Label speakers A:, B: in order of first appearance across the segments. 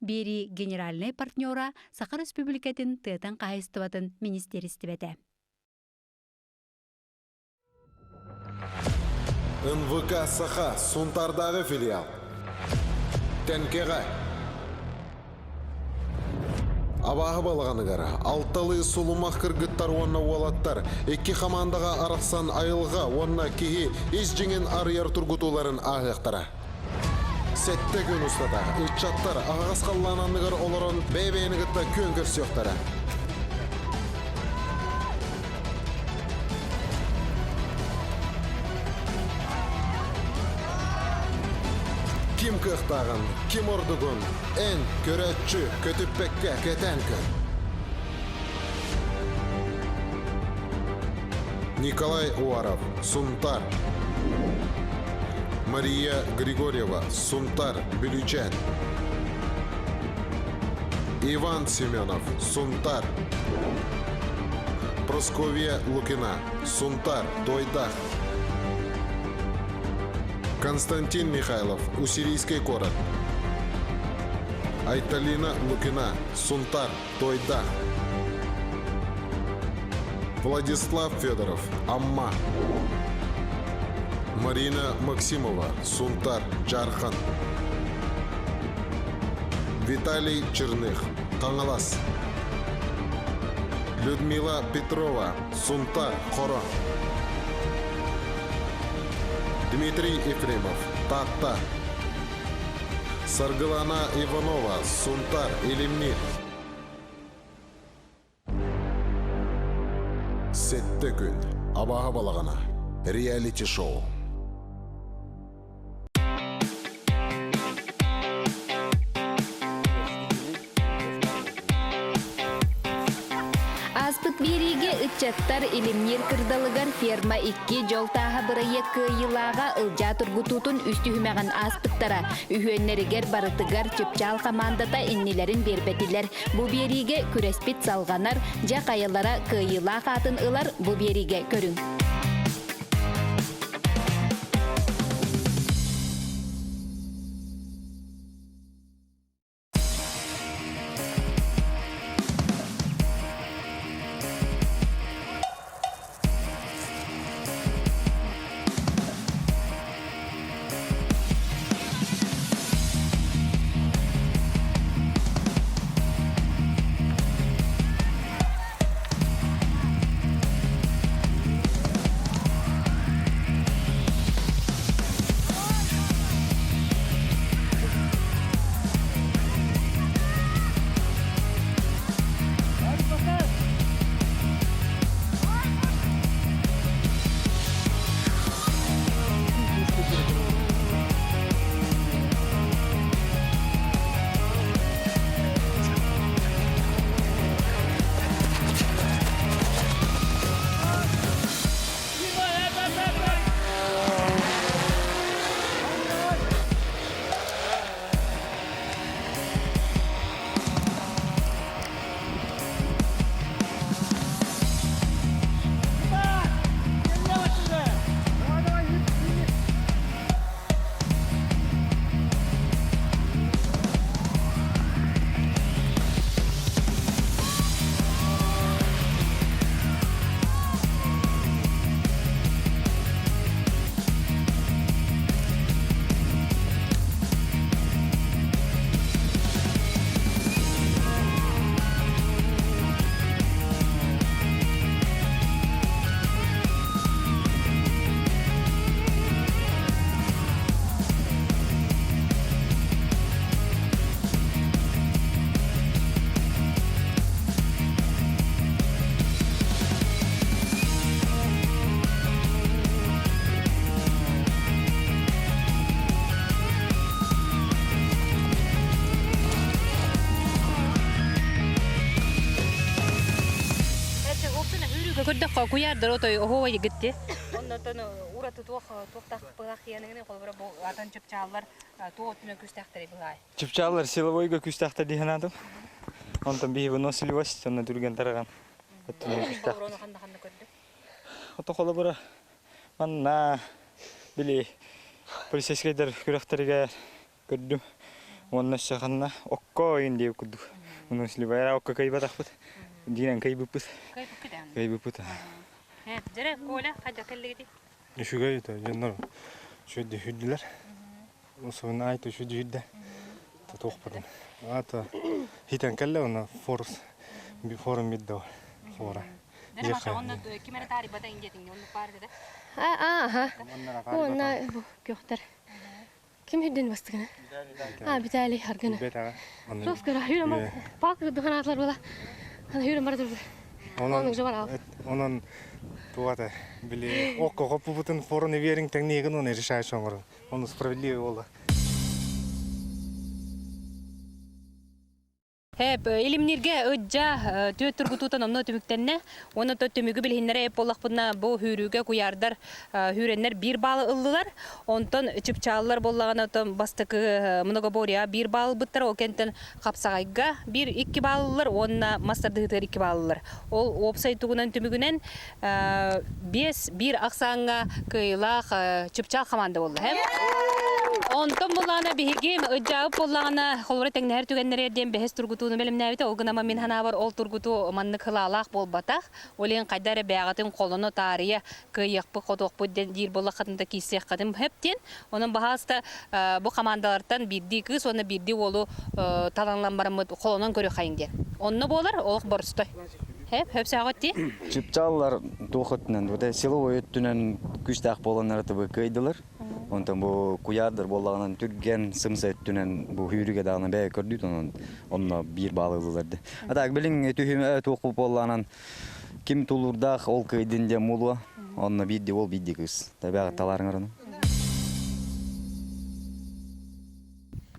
A: Биэрии генеральнай партнера Саха Республикатын тыатын хаһайыстыбатын министиэристибэтэ.
B: НВК Саха Сунтаардааҕы филиал. Тэнкэҕэ. Абааһы балаҕаныгар алталыы сулумах кыргыттар уонна уолаттар икки хамаандаҕа арахсан айылҕа уонна киһи ис дьиҥин арыйар тургутууларын ааһыахтара. Сэттэ күн устата ыччаттар аһаҕас халлаан анныгар олорон бэйэ-бэйэни кытта күөн көрсүөхтэрэ. Ким кыахтааҕын, ким ордугун эн, көрөөччү, көтүппэккэ кэтээн көр. Николай Уаров, Сунтар. Мария Григорьева, Сунтар, Бүлүүчээн. Иван Семенов, Сунтар. Просковья Лукина, Сунтар, Дойдах. Константин Михайлов, Уссурийский город. Айталина Лукина, Сунтар, Тойдах. Владислав Федоров, Амма. Марина Максимова, Сунтар, Жархан. Виталий Черных, Хаҥалас. Людмила Петрова, Сунтар, Хоро. Дмитрий Ефремов, Таатта. Саргылана Иванова, Сунтар, Илимнир. Сэттэ күн. Абааһы балаҕана. Реалити-шоу.
C: Ааспыт биэриигэ ыччаттар Илимниир кырдалыгар ферма 2 дьол тааһа бырайыак кыайыылааҕа Ылдьаа тургутуутун үс түһүмэҕин ааспыттара. Үһүөннэригэр барытыгар Чыпчаал хамаандата иннилэрин биэрбэтилэр. Бу биэриигэ күрэспит салҕанар, дьэ хайалара кыайыылаах аатын ылар бу биэриигэ көрүҥ. Көрдөххө куйаардар отой оһуобай гитти. Оннотон ураты туох туохтаах быһах хианыгын холобура бу атын чыпчааллар туох өттүнэн күстээхтэри быһаай.
D: Чыпчааллар силовойга күстээхтэр дии санаатым. Онтон биһи выносливость онно түргэн тарҕан өттүнэн күстээх.
C: Холобура ханна ханна көрдүк?
D: Ото холобура манна били полицейскайдар күрэхтэригэр көрдүм. Уонна өссө ханна окко ойун диэбит курдук. Выносливая окко кыйбатахпыт. Диинэн кыйбыппыт. Кыйбыппыт.
A: Дьэрэ, Коля, хайда кэллигити?
E: Үчүгэй это дьоннор үчүгэй хүрдүлэр. Особенно айта үчүгэй хүрдэ. Туохпатын. Ата хитен кэллэ уна форс форум бидде фора.
A: Ким эрэ таарыйбата индиэтиҥ оннук баар этэ.
F: Ааха. Уонна көхтөр. Ким хүрден бастыгына? А, Виталий Харгына. Сос кыра хүрен пак духанатлар була. Ана хүрен бар турду.
E: Онон онон туата били окко хоппубутун форун верин теңнегин оны решаешь оңорун. Оны справедливый болду.
G: Хэп, илимнирге ыджа түөт тургутуутан онно түмүктэннэ. Уонна то түмүгү билиһиннэрэ эп буоллахпытына бу хүүрүүгэ куйаардар хүүрэннэр биир баалы ыллылар. Онтон чыпчааллар буоллаҕына отон бастакы многоборье биир баал ылбыттар. Ол кэнтэн хапсаҕайга биир икки бааллар уонна мас тардыһыытыгар икки бааллар. Ол уопсай тугунан түмүгүнэн биэс биир ахсааҥҥа кыайыылаах чыпчаал хамаанда буолла. Онтон буллаҕына биһиги ыдьаабыт буоллаҕына холобура тэҥнэһэр түгэннэригэр диэн бэһис тургутууну бэлэмнээбитэ. Ол гынан мин санаабар ол тургутуу маннык хылаалаах буолбатах. Ол иһин хайда эрэ бээҕитин холоно таарыйа кыайыахпыт хотуохпут диэн диир буоллаххытын да киирсиэххитин сөп диэн. Онон баһаалыста бу хамаандалартан биирдии кыыс уонна биирдии уолу таланлан бараммыт холонон көрүөххэйиҥ диэн. Онно буолар олох боростой. Хөп, хөп сөҕөт дии.
H: Чыпчааллар туох өттүнэн, вот силовой өттүнэн күүстээх буоланнар тыбы кыайдылар. Онтон бу куйаардар буоллаҕынан түргэн сымса өттүнэн бу хүүрүгэ даҕаны бэйэ көрдүүт онон онно биир баалы ыллылар ди. А так билин түһүмэ туох буоллаҕынан ким тулуурдаах ол кыайдын диэн мулуа. Онно биирди уол биирди кыыс. Табиҕат талаарыҥар ону.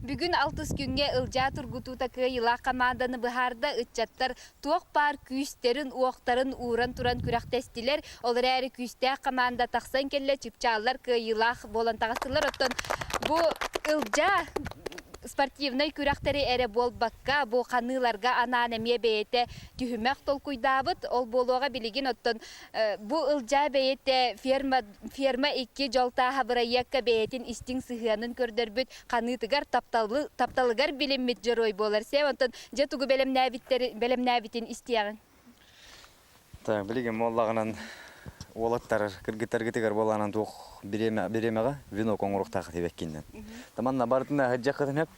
C: Бүгүн алтыс күҥҥэ Ылдьаа тургутуута кыайыылаах хамаанданы быһаарда ыччаттар туох баар күүстэрин-уохтарын ууран туран күрэхтэстилэр. Ол эрээри күүстээх хамаанда тахсан кэллэ, чыпчааллар кыайыылаах буолан таҕыстылар. Оттон бу Ылдьаа спортивнай күрэхтэри эрэ буолбакка, бу ханыыларга анаан эмиэ бэйэтэ түһүмэх толкуйдаабыт. Ол буолуоҕа билигин оттон бу Ылдьаа бэйэтэ ферма Ферма икки дьол тааһа бырайыакка бэйэтин истиҥ сыһыанын көрдөрбүт, ханыытыгар тапталы, тапталыгар билиммит дьоруой буолар. Сээм, онтон дьэ тугу бэлэмнээбиттэр, бэлэмнээбитин истиэҕиҥ.
H: Так, билигин буоллаҕынан уолаттар кыргыттаргытыгар буолаанан туох бириэмэ бириэмэҕэ венок оҥоруохтаах диэбэккиннэн. Таманна барытына сылдьаххытын сөп.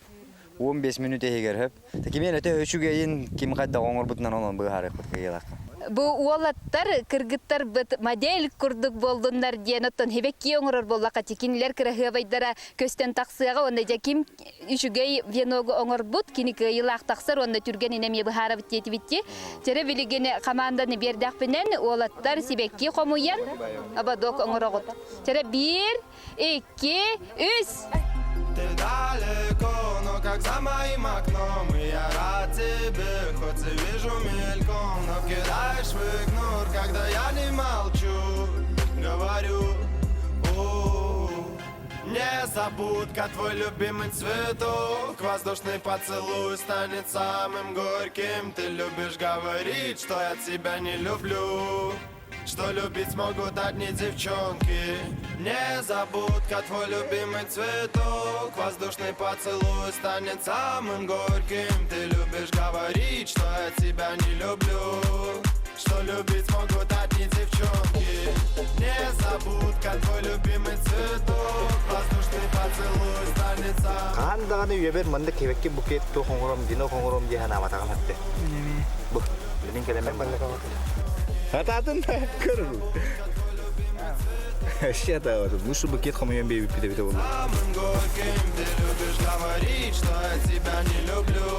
H: 15 мүнүүтэ иһигэр сөп. Кимиэн өтө үчүгэйин ким хайдах оҥорбутунан онон быһаарыахпыт кыайыылаахха.
C: Бу уолаттар, кыргыттарбыт модель курдук буоллуннар диэн оттон хибэкки оҥорор буоллахха кинилэр кыраһыабайдара көстөн тахсыаҕа уонна дьэ ким үчүгэй веногу оҥорбут кини кыайыылаах тахсар уонна түргэн эмиэ быһаарабыт диэтибит Чэрэ билигин команданы биэрдэхпинэн уолаттар сибэкки хомуйан ободок оҥороҕут. Чэрэ биир, икки, үс!
I: Ты далеко, но как за моим окном И я рад тебе, хоть и вижу мельком Но кидаешь в игнор, когда я не молчу Говорю, у Незабудка, твой любимый цветок Воздушный поцелуй станет самым горьким Ты любишь говорить, что я тебя не люблю что любить могут одни девчонки Незабудка, твой любимый цветок Воздушный поцелуй станет самым горьким Ты любишь говорить, что я тебя не люблю Что любить могут одни девчонки Незабудка, твой любимый цветок Воздушный поцелуй станет самым
J: Хаһан даҕаны үйэбэр маннык кэбэкки букет туох оҥором, вино оҥором диэн санаабатаҕым этэ. Бу, билин кэлэммин
K: Хатаатын көрөр. Вообще-то, ну что букет хомуйан биэбиппит эбитэ буолла.
I: Самым горьким Ты любишь говорить, что я тебя не люблю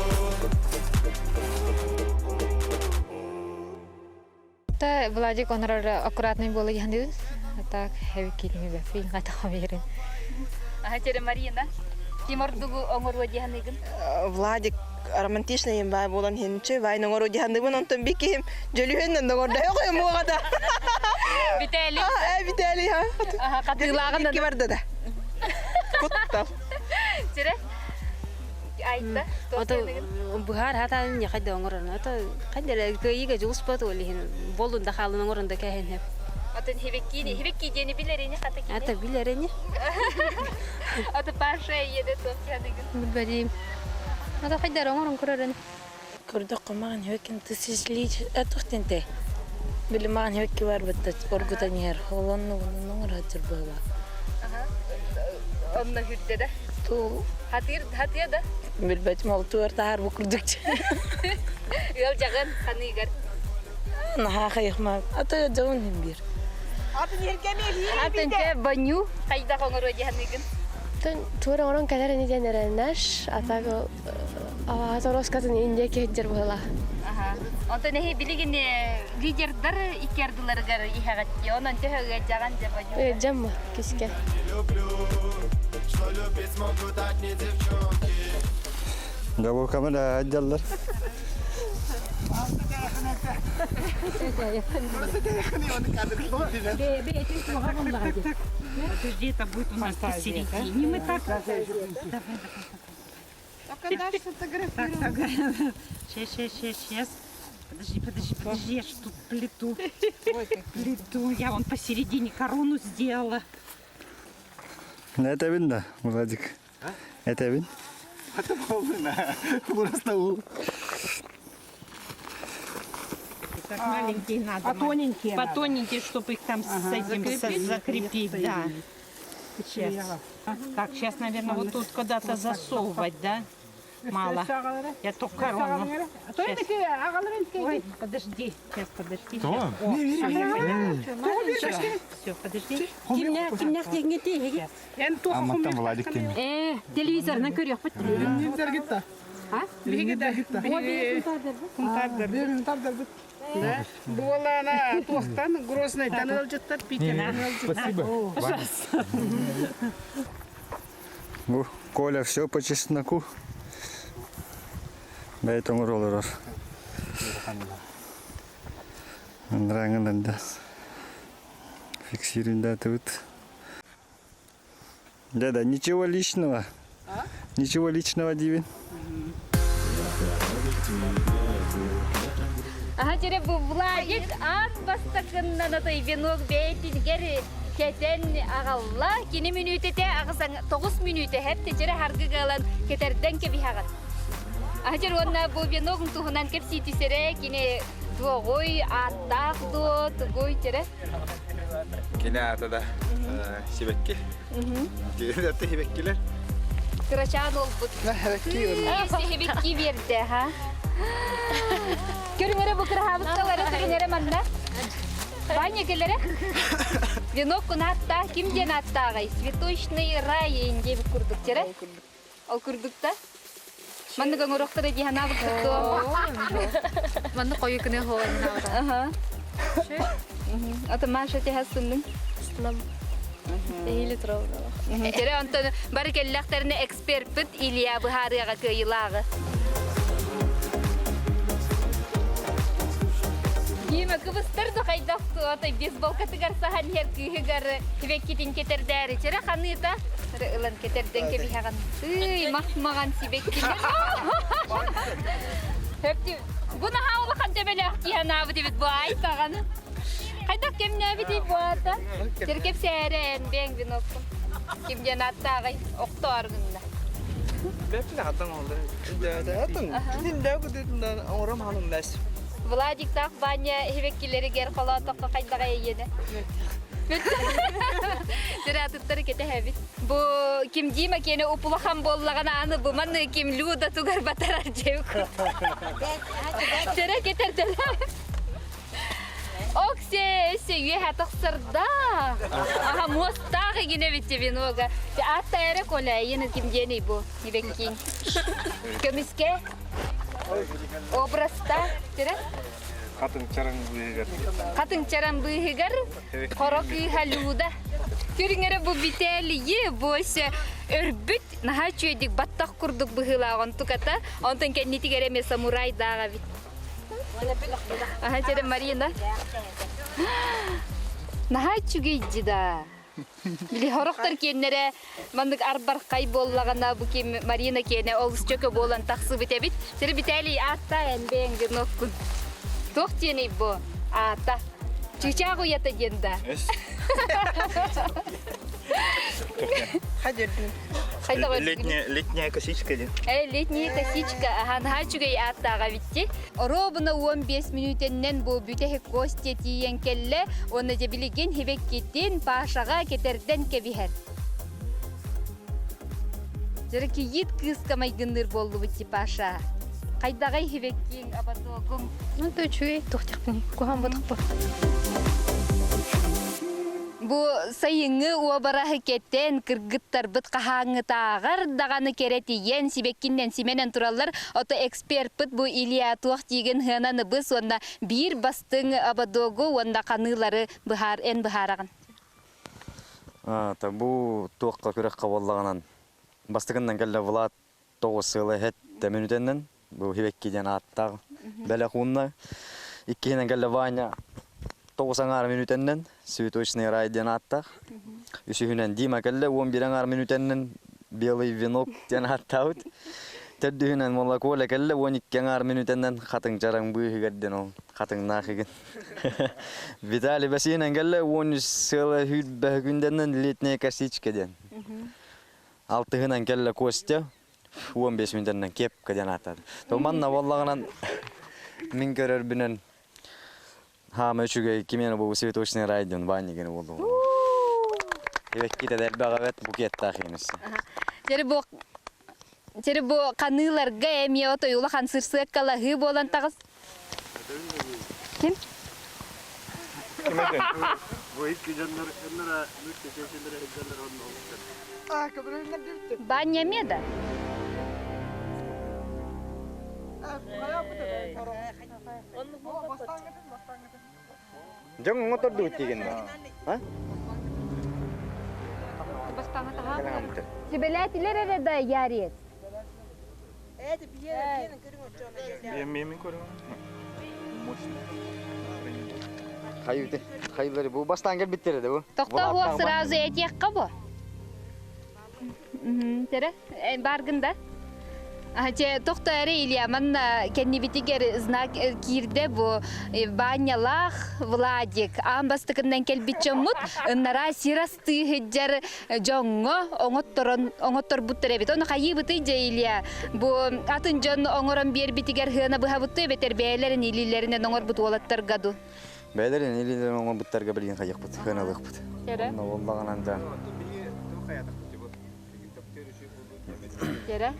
L: Та Владик онорор аккуратный буола иһэн Так, хэбиккитин бэфин хата берин.
C: Аха, тере Марина, ким ордугу оҥоруо диэханыгын?
M: Владик романтичный бай буолан хинчи бай оҥоруо диэханыгын онтон биккиһим дьөлүһүн оҥордо муоҕата.
C: Виталий.
M: Виталий ха.
C: Хатыылааҕын
M: Икки барда да. Куттал.
C: Тере Айта,
F: Ото быһаар хатаан не хайда оҥорон. Ото хайда эрэ кыайыыга дьулуспат ол иһин боллун да хаалын оҥорон да кээһин хэп.
C: Отон хибеккини, хибекки диэни билэрини хата кини.
F: Ата билэрини.
C: Ото Паша еде туох диэныгын.
L: Билбэрим.
F: Ата хайдар оҥорон көрөрөн.
N: Көрдөххө маҕан хөккин тысячелич этухтинте. Били маҕан хөкки барбытта оргутан иһэр. Ол онну оҥорор буола.
G: Онно хүрдэ да?
N: Туу.
G: Хатыр хатыа да?
N: Билбэтим ол туор таһар бу курдук.
G: Ыал жагын ханыгар.
N: Наһаа хайыхма. Ата жагын хим бир.
G: Атын те баню хайдах оҥоруо дьаһаныгын?
F: Туор оҥорон кэлэр ини диэн эрэннэр, а так аваатороскатын индия киһиддер быһыла.
G: Онтон эһи билигин лидердар икки ардыларыгар иһэҕит онон төһө ыадьаҕан дьэ баню?
F: Ыадьамма киске.
D: Головкамы да айдаллар.
O: Подожди, это будет у нас посередине. Мы так. Давай, давай.
M: Только дашь
O: Так, так. Сейчас, сейчас, сейчас, сейчас. Подожди, подожди, подожди, я ж тут плиту. Плиту. Я вон посередине корону сделала.
D: Этэбин да, Владик. Этэбин.
K: Это полная. Просто ул.
O: Так маленькие надо.
P: А тоненькие надо?
O: Потоненькие, чтобы их там с этим
P: Закрепить?
O: закрепить, да. Сейчас. Так, сейчас, наверное, вот тут куда-то засовывать, да? Мало. Я только корону. Щас. Ой, подожди, сейчас, подожди.
E: Что?
O: Щас. О, всё, я поняла. Все, подожди.
P: Кимнях дегенге
K: Амматтан Владик теми.
G: Э, телевизорынан көрүөхпүт. А?
P: Буолана туохтан Грознайтан ыалдьыттар Питерден ыалдьыттар.
D: Спасибо.
O: Пожалуйста.
D: Бу Коля все по чесноку. Бэйт оҥор олорор. Андырааҥын да фиксируйдаатыбыт. Да-да, ничего личного. Ничего личного диибин.
C: Аха жере бу Владик аан бастакыннан отой венок бэйтингер кэтэн аҕалла. Кини мүнүүтэтэ аҕыс 9 мүнүүтэ хэп течере харгы галан кетерден кэбиһаҕын. Аха уонна бу веногун туһунан кэпсиитисэрэ кини туоҕуй ааттаах дуо тугуй тере.
K: Кини аата да сибэкки. Кини сибэккилэр.
C: Кырачаан олбут. Сибэкки биэрдэ, ха? Көрүҥэрэ бу кыраһаабытталары көрүҥэрэ манна. Ваня келере. Венок кунаатта ким диэн ааттааҕай? Цветочный рай диэбит курдук тере. Ол курдукта. Маннык оҥоруохтара дии санаабыккыт
L: Манны қойы күні
C: Ага. Ата Маша теһассынның.
F: Эһили тураллар.
C: Тере онтон бары келлэхтерине эксперпит Илья быһаарыаҕа кыайылааҕы. Дима кыбыстар да хайдах туотай бейсболкатыгар сахан иһэр кыыһыгар сибэккитин кетердээри чере ханыыта ылан кетерден кэбиһэҕин. Ый, мах-маҕан сибэккилэр. Хөптү. Бу наһаа улахан төбөлөөх киһи анаабыт эбит бу айтаҕаны. Хайдах кэмнээбитий бу аата? Черкепсээрэ эн бэйэҥ веноккун. Ким диэн ааттааҕый? Охтоор гынна. Владиктаах Ваня хибеккилэригэр холоотоххо хайдаҕа эйиэнэ? Дьэ кэтэһэбит. Бу ким Дима киэнэ упулахан буоллаҕына аны бу манны ким Люда тугар батарар дьэбик. Дьэрэ кетерделэ. Оксе, өссө үөһэ тахсарда. Аха муостаах игине битте винога. Атта эре коля иена ким диэний бу нибеккин. Көмүскэ образта тире
E: Хатын чаран быыгар.
C: Хатын чаран быыһыгар хоро кыыһа Люда. Түрүҥэрэ бу битээлийи бу өссө өрбүт наһаа үчүгэйдик баттах курдук быһыылааҕын туката. Онтон кэннитигэр эмиэ самурайдааҕа эбит. Аха чэрэ Марина. Наһаа үчүгэй да. Били хорохтор киэннэрэ маннык арбархай буоллаҕына бу ким Марина киэнэ олус чөкө буолан тахсыбыт эбит. Сири Виталий аатта эн бэйэҥ веноккун. Туох диэний бу аата? Чыычаах уйата диэн да.
M: Хадердин.
C: Хайда
J: Летняя косичка диэн.
C: Э, летняя косичка, аха, наһаа үчүгэй ааттааҕа битти. Оруобуна 15 мүнүүтэннэн бу бүтэһик Костя тиийэн кэллэ, уонна дьэ билигин хибэккитин Пашаҕа кэтэрдэн кэбиһэр. Дьэрэ кийиит кыыска майгынныыр буоллубут ти Паша. Хайдаҕай хибэккиҥ, ободогуҥ?
F: Ну, то үчүгэй, туох диэхпиний, куһаҕан ботохпо.
C: Бу сайыҥҥы уобараһы кэтэн, кыргыттарбыт хаһааҥҥытааҕар даҕаны кэрэтийэн, сибэккиннэн симэнэн тураллар. Ото эксперпыт бу Илья туох тиигин ыһыанан ыбыс уонна биир бастыҥ ободогу уонна ханыылары быһаар эн быһаараҕын.
H: Та бу туохха күрэххэ буоллаҕынан бастакыннан кэллэ Влад тоҕус сыла эһэттэ мүнүтэннэн бу Хибекки диэн ааттаах бэлэх уунна. Иккиһинэн кэллэ Ваня тоҕус аҥаар мүнүтэннэн Цветочный рай диэн ааттаах. Үсүһүнэн Дима кэллэ 11 аҥаар мүнүтэннэн Белый венок диэн ааттаабыт. Төрдүһүнэн Молоколя кэллэ 12 аҥаар мүнүтэннэн хатыҥ чараҥ быыһыгар диэн ол хатыҥнаах игин. Виталий Басинен кэллэ 13 сыла сүүрбэ күндэннэн летняя косичка диэн. Алтыһынан кэллэ Костя, 15 мүнүүтэннэн кепка диэн ааттаата. То манна буоллаҕынан мин көрөрбүнэн хаама үчүгэй кимиэнэ бу цветочный рай диэн Ваня гene буолду. Эбэккитэ элбэх эбэт букеттаах иэмэс.
C: Дьэри бу Дьэри бу ханыыларга эмиэ отой улахан сырсыаккалаһыы буолан таҕыс. Ким? Баня меда.
H: Дьон оҥотордубут тиигин А?
C: Сүбэлээтилэр эрэ да ярец.
H: Хайыты, хайылары бу бастаан кэлбиттэр да бу.
C: Тохтоо хуох сразу этиэххэ бу. Тере, баргын да? Чэ, тохто эрэ Илья, манна кэннибитигэр знак киирдэ бу Ванялаах Владик аан бастакыннан кэлбит дьоммут ыннараа сир астыы сылдьар дьоҥҥо оҥотторон оҥотторбуттар эбит. Ону хайыыбытый дьэ Илья? Бу атын дьон оҥорон биэрбитигэр сыана быһабыттыы эбэтэр бэйэлэрин илиилэринэн оҥорбут уолаттарга ду?
H: Бэйэлэрин илиилэринэн оҥорбуттарга билигин хайыахпыт, сыаналыахпыт. Онно буоллаҕынан да.
C: Кэрэ.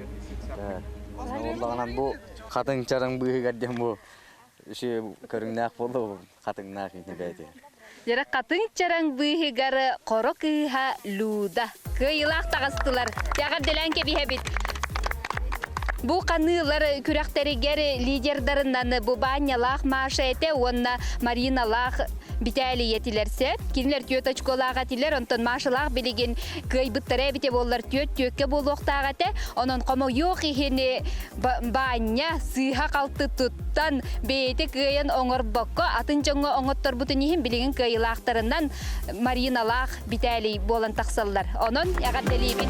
H: Буоллаҕынан бу хатыҥ чараҥ быыһыгар диэн бу көрүҥнээх буолла хатыҥнаах ини бэйэтигэр.
C: Дьэрэ хатыҥ чараҥ быыһыгар хоро кыыһа Люда кыайыылаах таҕыстылар. Эҕэрдэлээн кэбиһэбит. Бу ханыылар күрэхтэригэр лидердарынан бу Баанньалаах Маша этэ уонна Мариналаах Битээлий этилэр сөп. Кинилэр түөрт очколаах этилэр, онтон Машалаах билигин кыайбыттара эбитэ буоллар түөрт түөккэ буолуохтаах этэ. Онон хомойуох иһин Баанньа сыыһа-халты туттан, бэйэтэ кыайан оҥорбокко, атын дьоҥҥо оҥотторбутун иһин билигин кыайыылаахтарынан Мариналаах Битээлий буолан тахсаллар. Онон эҕэрдэлиибин.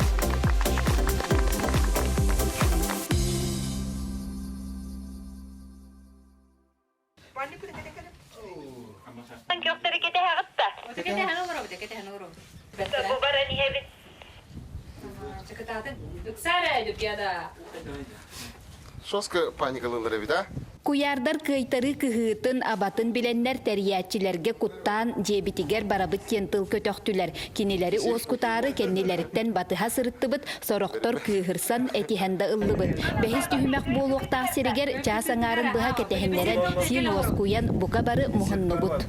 G: Бу баран иһэбит.
B: Соска паникалыылар эбит, а?
C: Куйаардар кыайтарыы кыһыытын, абатын билэннэр тэрийээччилэргэ куттаан дьиэбитигэр барабыт диэн тыл көтөхтүлэр. Кинилэри уоскутаары кэннилэриттэн батыһа сырыттыбыт, сорохтор кыыһырсан, этиһэн да ыллыбыт. Бэһис түһүмэх буолуохтаах сиригэр чаас аҥаарын быһа кэтэһиннэрэн, син уоскуйан, бука бары муһуннубут.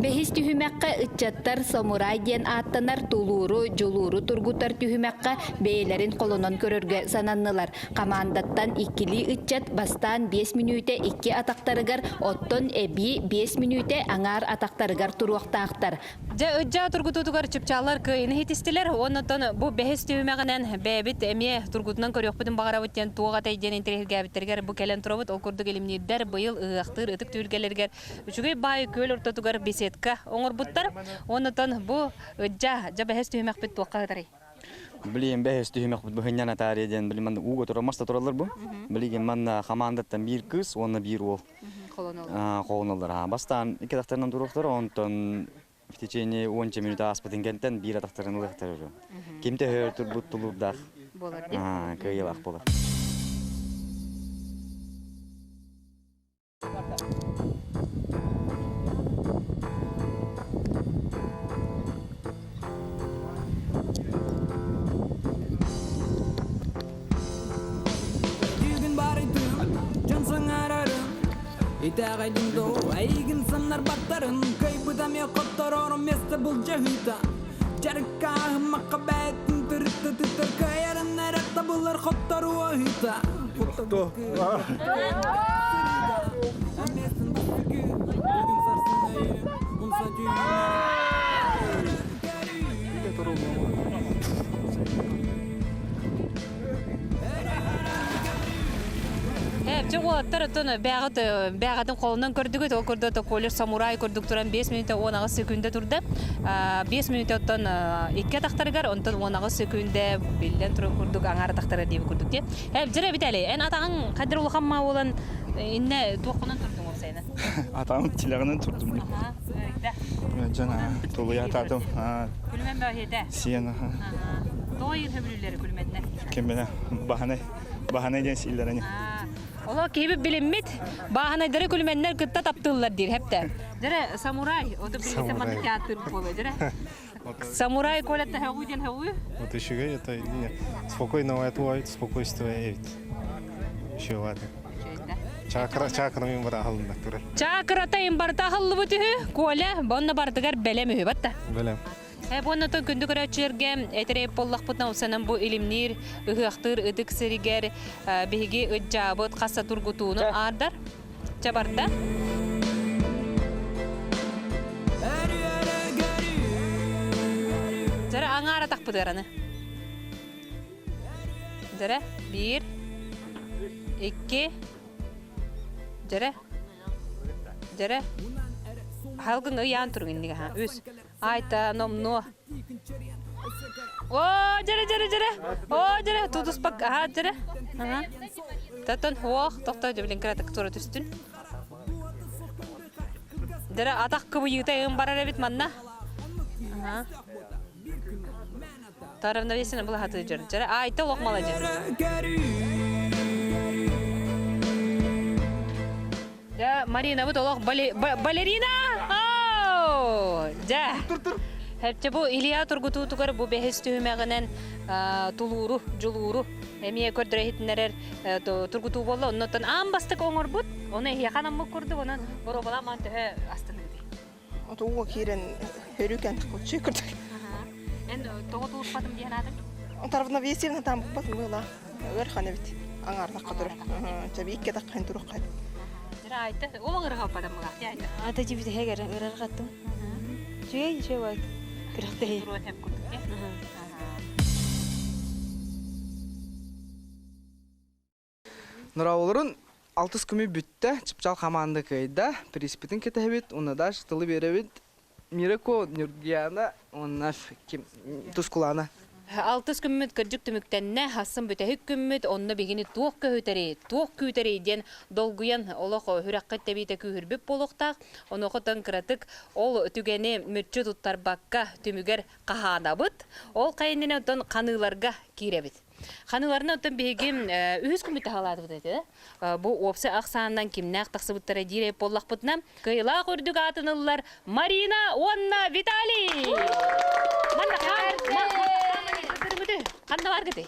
C: Бэһис түһүмэххэ ыччаттар самурай диэн ааттанар тулууру, дьулууру тургутар түһүмэххэ бэйэлэрин холонон көрөргө сананнылар. Хамаандаттан иккилии ыччат бастаан 5 мүнүүтэ икки атахтарыгар, оттон эбии 5 мүнүүтэ аҥаар атахтарыгар туруохтаахтар.
G: Дьэ, ыдьаа тургутуутугар чыпчааллар кыайыыны иһитистилэр уонна оттон бу бэһис түһүмэҕинэн бэйэбит эмиэ тургутунан көрүөхпүтүн баҕарабыт диэн туох этэй диэн интэриэһиргээбиттэригэр бу кэлэн турабыт. Ол курдук илимниирдэр быйыл ыһыахтыыр ытык түһүлгэлэригэр үчүгэй баай күөл ортотугар беседка оҥорбуттар. Уонна оттон бу ыдьаа, дьэ бэһис түһүмэхпит туохха сытарый?
H: Билигин бэһис түһүмэхпит быһынньан атаарыа диэн билим манна ууга турар маста тураллар бу. Билигин манна хамаандаттан биир кыыс уонна биир уол.
G: Холоноллор.
H: Холоноллор. Бастаан икки тахтарынан туруохтара, онтон В течение уонча минут ааспытын кэнтэн биир атахтарын ылыахтар өрө. Ким төһө турбут тулуурдаах
G: болар
H: кыайыылаах болар.
Q: Бүгүн барыйтым, дьон саҥарарым Итэҕэйдим доо, эйигин самнарбаттарын Кыайбытам я хотторорум место былдьаһыыта Дьарыккааһыммакка бэйэтин тырытта тыттар Кыайарын эрэ табыллар хотторуу аһыыта
G: Чэ уолаттар оттон бэҕэт бэҕэтин холунан көрдүгүт ол курдук Коля самурай курдук туран 5 мүнүүтэ 18 секүндэ турда. 5 мүнүүтэ оттон икки атахтарыгар онтон 18 секүндэ биллэн турар курдук аҥаар атахтара диэби курдук дии. Э дьэрэ Виталий эн атаҕыҥ хадыр улахан маа буолан иннэ туоххунан турдуҥ уопсайынан?
D: Атаҕым тилэҕинэн турдум. Дьон тулуйа атаатым.
G: Күлүмэн бөҕөһүтэ.
D: Сиэн.
G: Тоҕо сөбүлүүллэр күлүмэннэр?
D: Ким билэ баһанай баһанай диэн сииллэрини.
G: Оло киһи билиммит бааһынайдары күлүмэннэр кытта таптыыллар диир хепте. Дьэрэ самурай, ото билигин маннык театр буолуо дьэрэ. Самурай Коля хөҕүү диэн хөҕүү.
E: Вот еще это спокойного этого спокойствие эбит. Еще ладно. Чакра чакра мен бара ахылында турар.
G: Чакрата им барыта ахыллыбыт үһү, Коля, бонна бардыгар бэлэм үһү батта.
E: Бэлэм.
G: Э буонна тон күндү көрөөччүлэргэ этэрэй боллахпытына усанан бу илимниир, ыһыахтыыр ытык сиригэр биһиги ыдьаабыт хасса тургутууну аардар. Чэ барда. Дьэрэ аҥаара тахпытыараны. Дьэрэ биир, икки, дьэрэ, дьэрэ. Халгын ыйаан туруҥ иннигэ ха. Үс. Айта номнуо. О, дьэрэ, дьэрэ, дьэрэ. О, дьэрэ, тутуспак. Аха, дьэрэ. Аха. Тотон хуох, тохто дьэбилин кыратык тура түстүн. Дьэрэ атах кыбыйыыта ым барар эбит манна. Аха. Таравновесина была хатыжыр. Дьэрэ айта олох маладьыс. Дьэ, Маринабыт олох балерина! Оу! Дьэ. Хэпчэ бу Илья тургутуутугар бу бэһис түһүмэҕинэн тулууру, дьулууру эмиэ көрдөрө иһитиннэрэр тургутуу буолла. Оннуттан аан бастакы оҥорбут, ону эһиэхэ анаммыт курдук, онон боруобалаан маан төһө астыныгытый?
M: Отууга киирэн өрүүкэн куччуй курдук.
G: Эн тоҕо тулуспатым диэн аатыҥ?
M: Равновесие там букпат мыла. Ыархан эбит. Аңаардахха турар. Чэби икки атаххын туруохха.
G: Дьэ айта, ол ырыһалпатым мыла.
L: Ата жибит хэгер ыраргаттым. Үчүгэй үчүгэй бай. Күрэхтэһии.
R: Нурауларын алтыс күмү бүттэ, Чыпчаал хамаанда кыайда, приспитин кэтэһэбит, уонна дальше тылы биэрэбит Мирако Нюргияна уонна ким Тускулана.
G: Алтыс күммүт кырдьык түмүктэннэ, хассын бүтэһик күммүт, онно биһигини туох көһүтэрий, туох күүтэрий диэн долгуйан олох сүрэххит тэбиитэ күүһүрбүт буолуохтаах. Онуоха тон кыратык ол түгэни мүччү туттарбакка түмүгэр хаһаанабыт. Ол хайыннина оттон ханыыларга киирэбит. Ханыыларына оттон биһиги үһүс күммүт таһалаатыбыт этэ. Бу уопсай ахсаанынан кимнээх тахсыбыттара диир буоллахпытына, кыайыылаах үрдүк аатын ыллар Марина уонна Виталий! Манна ханна баргыты?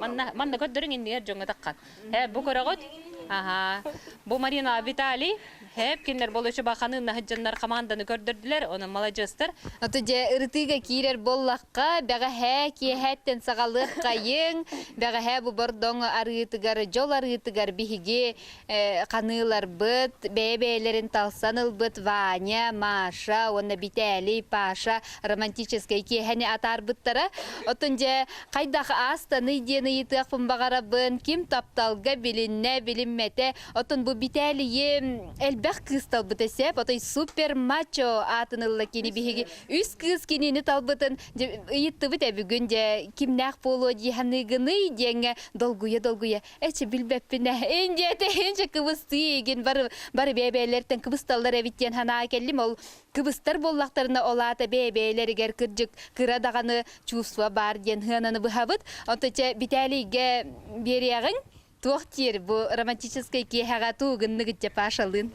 G: Манна манна көрдөрүҥ иннигэр дьоҥҥо таххан. Э бу көрөҕүт? Аха. Бу Марина Виталий Хэп кинилэр болучу баханы наһыдьаннар команданы көрдөрдүлэр, онон маладьыастар.
C: Ото дьэ ырытыыга киирэр буоллахха, бэҕэһээ киэһээттэн саҕалыаххайыҥ, бэҕэһээ бу Бордоҥ арыытыгар, дьол арыытыгар биһиги ханыыларбыт, бэйэ-бэйэлэрин талсан ылбыт Ваня, Маша уонна Битээлий, Паша романтическай киэһэни атаарбыттара. Оттон дьэ хайдах аастаный диэн ыйытыахпын баҕарабын, ким тапталга билиннэ, билиммэтэ, Оттон бу Битээлийи элбэх элбэх кыыс талбыта сеп, отой супер мачо аатын ылла кини биһиги үс кыыс кинини талбытын ыйыттыбыт э бүгүн дьэ кимнээх буолуо дии саныыгыный диэҥҥэ долгуйа-долгуйа эчи билбэппин ээ ин диэтэ инчэ кыбыстыы игин бары бары бэйэ-бэйэлэриттэн кыбысталлар эбит диэн санаа кэллим ол кыбыстар буоллахтарына ол аата бэйэ-бэйэлэригэр кырдьык кыра даҕаны чувство баар диэн сыананы быһабыт онто чэ Битээлийгэ биэриэҕиҥ туох диир бу романтическай киэһэҕэ туу гынныгыт дьэ Пашалыын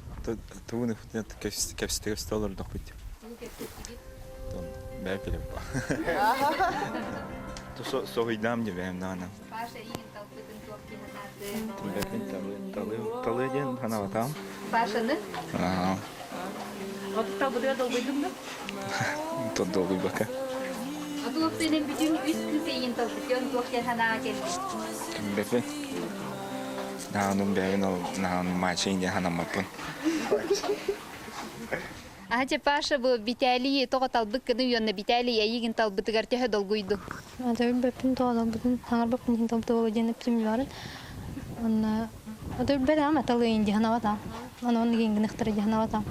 K: Тугун кэпсэтэ олордохпут. Бэйэ билим. Соһуйдаам дии бэйэм даҕаны.
C: Паша игин талбытын туох дии
K: Талы талы диэн санаабатаҕым.
C: Пашаны?
K: Аа.
G: Отут талбытыгар долгуйдуҥ да?
K: Тут долгуйбакка.
C: Туох бүтүн үс кыыс эйигин талбытын туох диэн санааҕа кэллиҥ?
K: Бэпин. Наһаанум бэйэбин ол наһаанум мачей диэн санаммаппын.
C: Аһа Паша бу Виталий тоҕо талбыккыны уонна Виталий эйигин талбытыгар төһө долгуйдуҥ?
F: Ата билбэппин тоҕо талбытын, хаҥарбаппын иһин талбыта буолуо диэн эптим баарын. Онно ата билбэтим аталыйын дии санаабатам. Аны онно гингыныхтара дии санаабатам.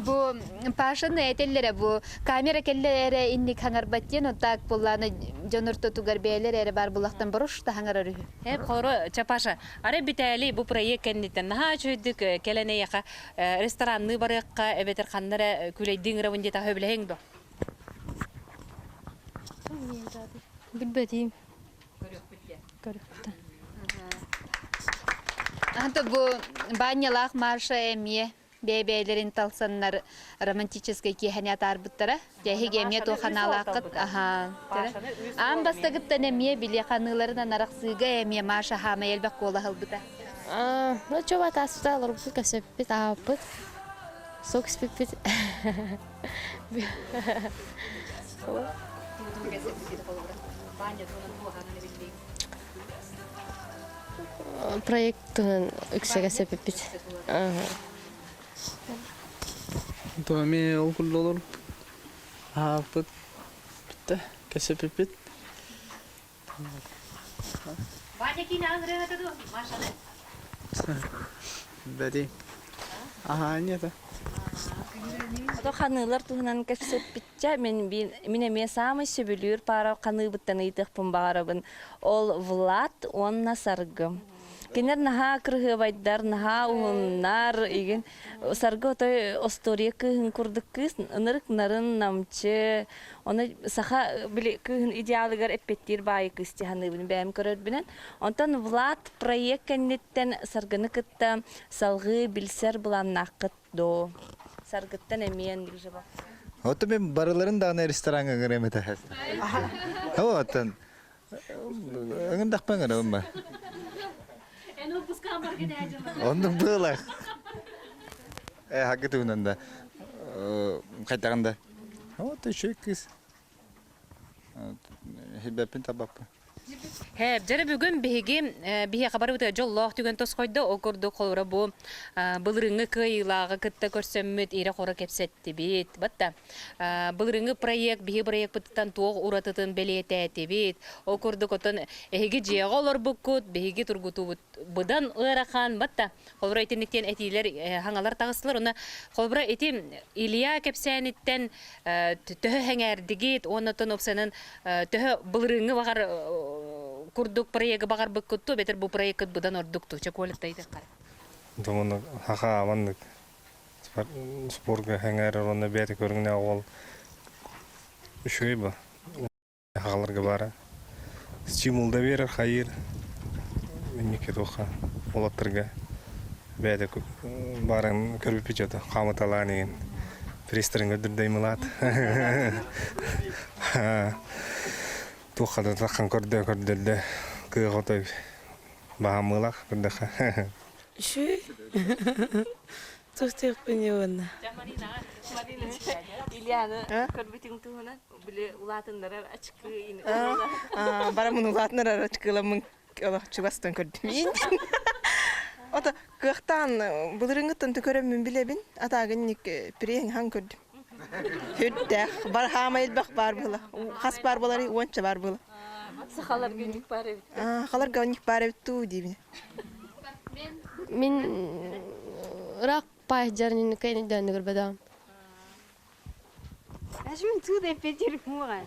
C: Бу Пашаны этэллэрэ бу камера кэллэ эрэ инник хаҥарбат диэн так буоллааны дьон ортотугар бэйэлэр эрэ баар булахтан боруш хаҥарар үһү.
G: Э, хоро, чэ, Паша, Арай Битээлий бу проект кэнниттэн наһаа үчүгэйдик кэлэн эйиэхэ ресторанныы барыахха эбэтэр ханна эрэ күлэйдии ыҥырабын диэтэхэ сөбүлэһиҥ дуо?
F: Билбэтим. Көрүөхпүт.
C: Ата бу Банялаах Маша эмиэ бэйэ-бэйэлэрин талсаннар романтическай киэһэни атаарбыттара. Дьэһиги эмиэ туоханаалааххыт аһаан. Аан бастакыттан эмиэ били ханыыларынан арахсыыга эмиэ Маша хаамай элбэх куолаһ ылбыта.
F: Ну, чуба тааспыта олорбуппут, кэпсэппит, аһаппыт, сок испиппит. Проект туһунан үксэгэ сөпүппүт.
R: Томи ол курдук олорбут. Аһааппыт бүттэ. Кэсэпиппит.
G: Ваня киинэҕин ырыаһыта дуо, Машаны?
R: Бэри. Аһаа, это.
S: Ото ханыылар туһунан кэпсэппитчэ, мин, мин эмиэ саамай сөбүлүүр паара ханыыбыттан ыйытыахпын баҕарабын. Ол Влад уонна Саргы. Кинилэр наһаа кырыһыабайдар, наһаа уһуннар, игин Саргы отой остуоруйа кыыһын курдук кыыс, ынырык нарын, намчы, ону саха били кыыһын идеалыгар эппиэттиир баайы кыыс дии саныыбын бэйэм көрөрбүнэн. Онтон Влад проект кэнниттэн Саргыны кытта салҕыы билсэр былааннааххыт доо? Саргыттан эмиэ
K: Оттон мен барыларын даҕаны рестораҥҥа ыҥырыам этэ. Оттон ыҥырдахпын ыҥырабын ба.
G: Эн отпускаҕа барга дьылы.
K: Оннук быылах. Э, хагы туһунан да хайдаҕын да. Вот еще кыз. Хибэппин табаппын.
G: Һэ, дьэрэ бүгүн биһиги биһиэхэ барыбытыгар дьоллоох түгэн тосхойдо. Ол курдук холобура бу былырыыҥҥы кыайыылааҕы кытта көрсөммүт ирэ-хоро кэпсэттибит. Батта былырыыҥҥы проект биһи проекпытыттан туох уратытын бэлиэтээтибит. Ол курдук отон эһиги дьиэҕэ олорбуккут, биһиги тургутуубут быдан ыарахан. Батта холобура итинник диэн этиилэр хаҥалар таҕыстылар. Онно холобура ити Илья кэпсээниттэн төһө сэҥээрдигит уонна оттон уопсайынан төһө былырыыҥҥы баҕар курдук проегы баҕарбыккыт ту эбэтэр бу проеккыт быдан ордук ту чэ Коля ыйдаххара
E: Думаны хаха маннык спорга сэҥээрэр уонна бэйэтэ көрүҥнээх уол үчүгэй ба хагаларга баара стимул да биэрэр хайыыр инники туохха уолаттарга бэйэтэ баарын көрбүппүт дьото хаамыталаан иһин пресстэрин көрдөрдөй мылаат туохха да таххан көрдө көрдөрдө кыах отой баһаамыылаах көрдөххө
N: Үчүгэй. Туох уонна.
S: Ильяны көрбүтүҥ туһунан били улаатыннарар ачкы
M: Барамын улаатыннарар ачкыламмын олох чугастан көрдүм. Ото кыахтаан былырыҥҥыттан көрөммүн билэбин. Атаагынник пириэҥ хаҥ көрдүм. Хүрдээх бар хаама элбэх баар буола. Хас баар буолар уонча баар буола.
S: Сахаларга уник баар эбит.
M: Сахаларга уник баар эбит туу диибин.
F: Мин ыраах паай дьарнин кэйни дөөннү көрбөдөм.
T: Әшмін туда петер муға.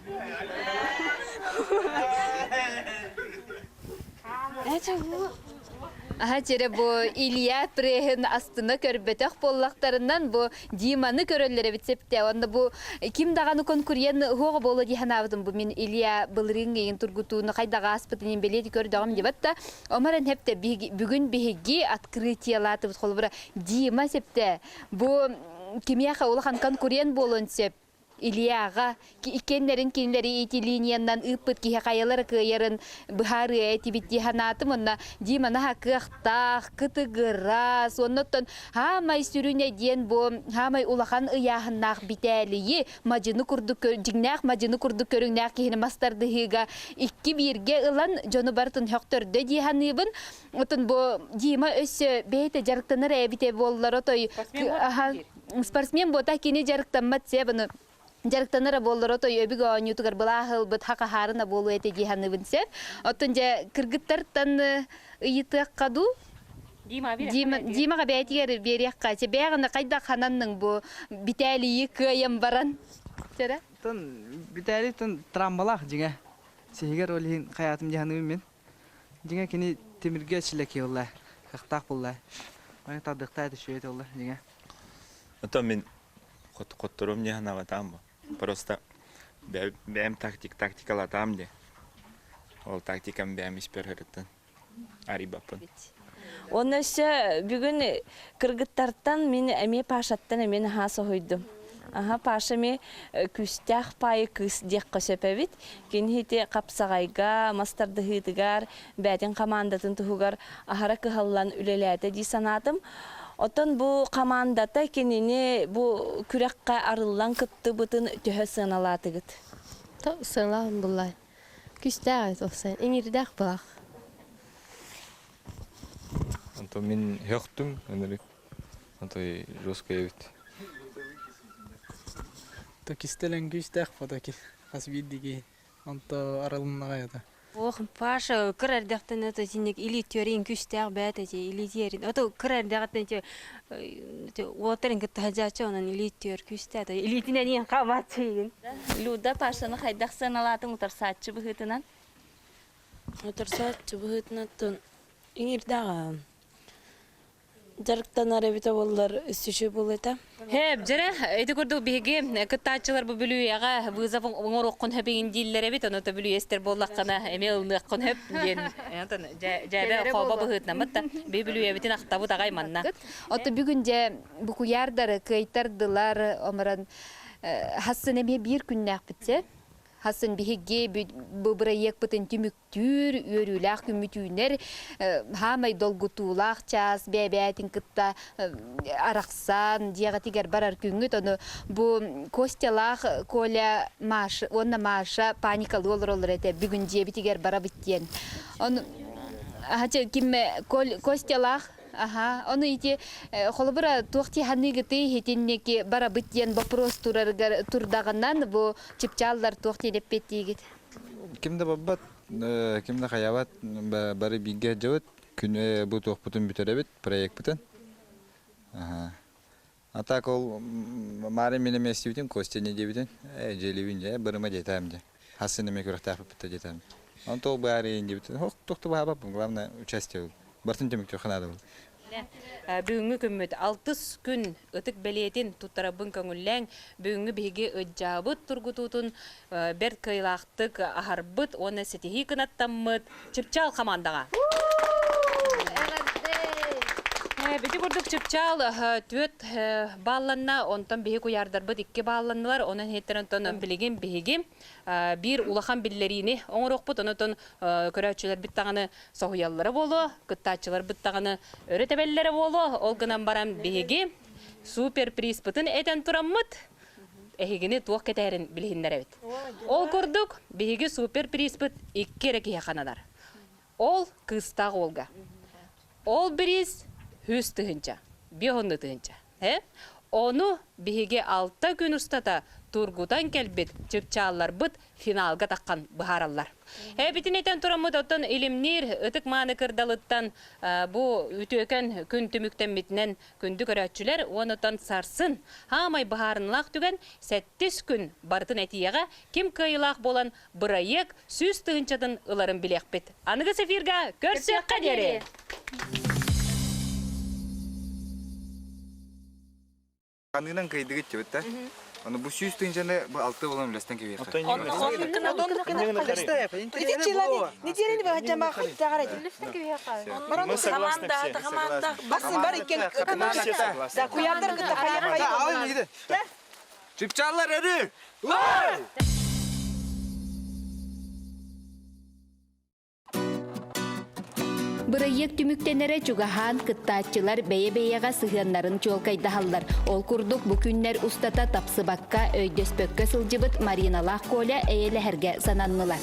C: Аха чere бу Илья преһин астына көрбөтөх буоллахтарынан бу Диманы көрөллөр эбит септе. Онно бу ким даҕаны конкурент хуоҕа буолуо дии санаабытым бу мин Илья былырыын ыйын тургутууну хайдах ааспытын бэлиэти көрдөҕүм дебат да омаран хепте бүгүн биһиги открытиелаатыбыт холобура Дима септе бу кимиэхэ улахан конкурент буолуон сөп Ильяҕа иккиэннэрин кинилэри ити линиянан ыыппыт киһи хайалара кыайарын быһаарыа этибит дии санаатым уонна Диманы кыахтаах, кытыгырас, оннуттан хаамай сүрүнэ диэн бу хаамай улахан ыйааһыннаах Битээлийи мадьыны курдук дьиҥнээх мадьыны курдук көрүҥнээх киһини мастардыһыыга икки бииргэ ылан дьону барытын сөхтөрдө дии саныыбын. Отон бу Дима өссө бэйэтэ дьарыктанар эбитэ буоллар отой спортсмен буота кини дьарыктаммат себыны дьарыктанара буоллар отой өбүг оонньуутугар былааһылбыт хакахаарына буолуо этэ дии саныыбын сөп. Оттон дьэ кыргыттартан ыйытыахха дуу? Дима Димаҕа бэйэтигэр биэриэххэ. Чэ бэйэҕинэ хайдах хананныҥ бу Битээлийи кыайан баран? Чэрэ?
R: Тон Битээлий тон трамбалаах дьиҥэ. Сиһигэр ол иһин хайаатым дии саныыбын мин. Дьиҥэ кини тимиргэ силэки ылла, кыахтаах булла. Аны тардыахтаа этэ үчүгэй этэ дьиҥэ.
U: Оттон мин хотторум не санаабатаам бу. Просто бэйэм тактик тактикалатаам де. Ол тактикам бэйэм испэр ырыттын. Арыйбаппын.
S: Онно өссө бүгүн кыргыттартан мин эмиэ Пашаттан эмиэ наһаа соһуйдум. Аха, Паша эмиэ күүстээх паайы кыыс диэххэ сөп эбит. Кини ити хапсаҕайга, мас тардыһыытыгар, бээтин хамаандатын туһугар аһара кыһаллан үлэлээтэ дии санаатым. Оттон бу хамаандата кинини бу күрэххэ арыллан кыттыбытын төһө сыаналаатыгыт?
F: Сыаналаан буллай. Күүстээх эн иҥиирдээх былаах.
U: Онтон мин һөхтүм ынырык. Отой жесткий эбит.
R: То кистэлэҥ күүстээх фотоки хас биирдии онто арылыннаҕай ата.
T: Ох, Паша кыр эрдэхтэн это синник или төрин күстээх бэт эти или терин. Ото кыр эрдэҕиттэн те уоттарын кытта хадьааччы онон или төр күстээх илиитинэн иэн хаамааччыйын.
S: Люда Пашаны хайдах сыаналаатыҥ утарсааччы быһыытынан?
N: Утарсааччы быһыытынан иҥирдэҕэ дьарыктанар эбитэ буоллар үсүчү буолуо этэ.
G: Һээп, дьэрэ, ити курдук биһиги кыттааччылар бу Бүлүүэҕэ вызов оҥоруоххун сөп дииллэр эбит, ону то Бүлүүэстэр буоллаххына эмиэ ылыныаххын сөп диэн дьээбэ хообо быһыытынаммыт да би Бүлүүэбитин ахтабыт аҕай манна.
C: Ото бүгүн дьэ букуярдары кыайтардылар, оморон хассын эмиэ биир күннээхпит Хассын биһиги бу бырайыакпытын түмүктүүр, үөрүүлээх күммүт үүнэр, хаамай долгутуулаах чаас бэйэ-бэйэтин кытта арахсан, дьиэҕитигэр барар күҥҥүт. Ону бу Костялаах Коля Маша уонна Маша паникалыы олороллор этэ бүгүн дьиэбитигэр барабыт диэн. Ону ким Костялаах Аха, ону ити холобура туох тиһаныгытый итинники барабыт диэн вопрос турарыгар турдаҕынан бу чыпчааллар туох диэн эппиэттиигит?
K: Ким да барбат, ким да хайабат, бары бииргэ сылдьабыт, күнү бу туохпутун бүтэрэбит, проекпытын. А так ол Маара мин эмиэ истибитим, Костя не диэбитин, ээ дьиэлиибин дьэ, барыма диэтэм дьэ. Хас эмэ күрэхтээхпит да диэтэм. Онто ол баарыйын диэбитин, ох, тохту баабаппын, главное участие был. Бартын түмүктүөххэ наада был.
G: Бүгүҥҥү күммүт алтыс күн ытык бэлиэтин туттарабын көҥүллээҥ. Бүгүҥҥү биһиги ыдьаабыт тургутуутун бэрт кыайыылаахтык аһарбыт уонна ситиһии кынаттаммыт Чыпчаал хамаандаҕа. Бити курдук Чыпчаал түөрт баалланна, онтон биһи куйаардарбыт икки баалланнылар, онон иһиттэн онтон билигин биһиги биир улахан биллэриини оҥоруохпут, онон көрөөччүлэрбит даҕаны соһуйаллара буолуо, кыттааччыларбыт даҕаны өрө тэбэллэрэ буолуо, ол гынан баран биһиги супер призпытын этэн тураммыт, эһигини туох кэтээрин билиһиннэрэбит. Ол курдук, биһиги супер призпыт икки эрэ киһи хананар. Ол кыыстаах уолга. Ол бириис 100 тыһыынча, 5 тыһыынча. Ону биһиги алта күн устата тургутан кэлбит чыпчаалларбыт финалга таххан быһаараллар. Эбитин этэн тураммыт оттон илимниир ытык мааны кырдалыттан бу үтүөкэн күн түмүктэммитинэн күндү көрөөччүлэр уонна сарсын хаамай быһаарынылаах түгэн сэттис күн барытын этиэҕэ ким кыайыылаах буолан бырайыак 100 тыһыынчатын ыларын билиэхпит. Аныгыс эфирга көрсүөххэ диэри!
K: Ханынан кыйдыгыт дебит да. Аны бу 100 тыһыынчаны бу алты болон үлэстен кебиэхэ.
M: Неделяны бахачама хаттагара.
U: Мы согласны все.
M: Басын бар екен. Да, куярдар кытта хая хая.
K: Чыпчаллар өрүү!
C: Бырайыак түмүктэнэрэ чугаһаан кыттааччылар бэйэ-бэйэҕэ сыһыаннарын чуолкайдаһаллар. Ол курдук бу күннэр устата тапсыбакка, өйдөспөккө сылдьыбыт Мариналаах Коля эйэлэһэргэ сананнылар.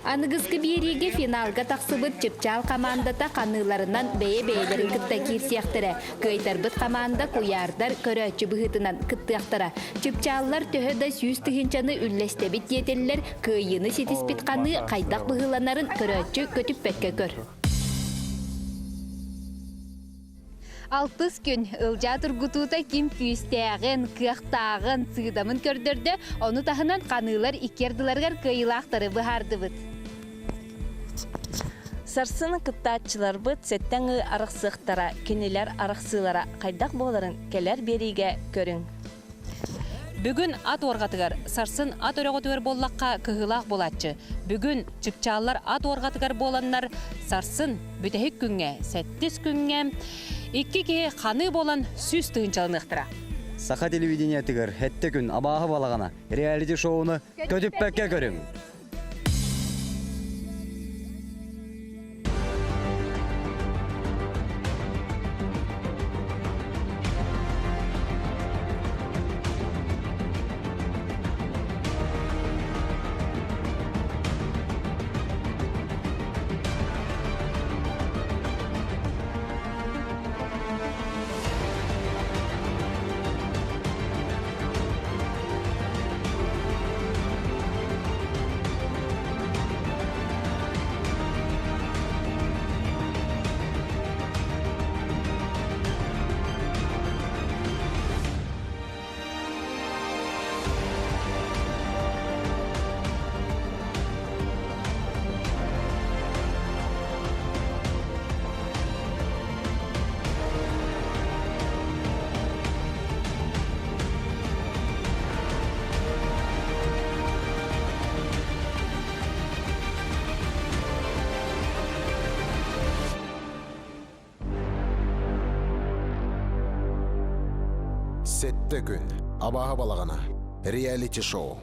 C: Аныгыскы биэриигэ финалга тахсыбыт Чыпчаал хамаандата ханыыларынан бэйэ-бэйэлэрин кытта киирсиэхтэрэ. Кыайтарбыт хамаанда куйаардар көрөөччү быһыытынан кыттыахтара. Чыпчааллар төһө да 100 тыһыынчаны үллэстэбит диэтэллэр, кыайыыны ситиспит ханыы хайдах быһыыланарын көрөөччү көтүппэккэ көр. Алтыс күн Ылдьаа тургутуута ким күүстээҕин, кыахтааҕын, сыыдамын көрдөрдө, ону таһынан ханыылар икки ардыларыгар кыайыылаахтары быһаардыбыт.
S: Сарсын кыттааччыларбыт сэттэ аҥыы арахсыахтара, кинилэр арахсыылара хайдах буоларын кэлэр биэриигэ көрүҥ.
G: Бүгүн ат уорҕатыгар, сарсын ат өрөҕөтүгэр буоллахха кыһыылаах буолааччы. Бүгүн чыпчааллар ат уорҕатыгар буоланнар, сарсын бүтэһик күҥҥэ, сэттис күҥҥэ икки киһи ханыы буолан 100 тыһыынчаланыахтара.
H: Саха телевидениетыгар «Сэттэ күн абааһы балаҕана» реалити-шоуну көтүппэккэ көрүҥ!
B: Сэттэ күн. Абааһы балаҕана. Реалити-шоу.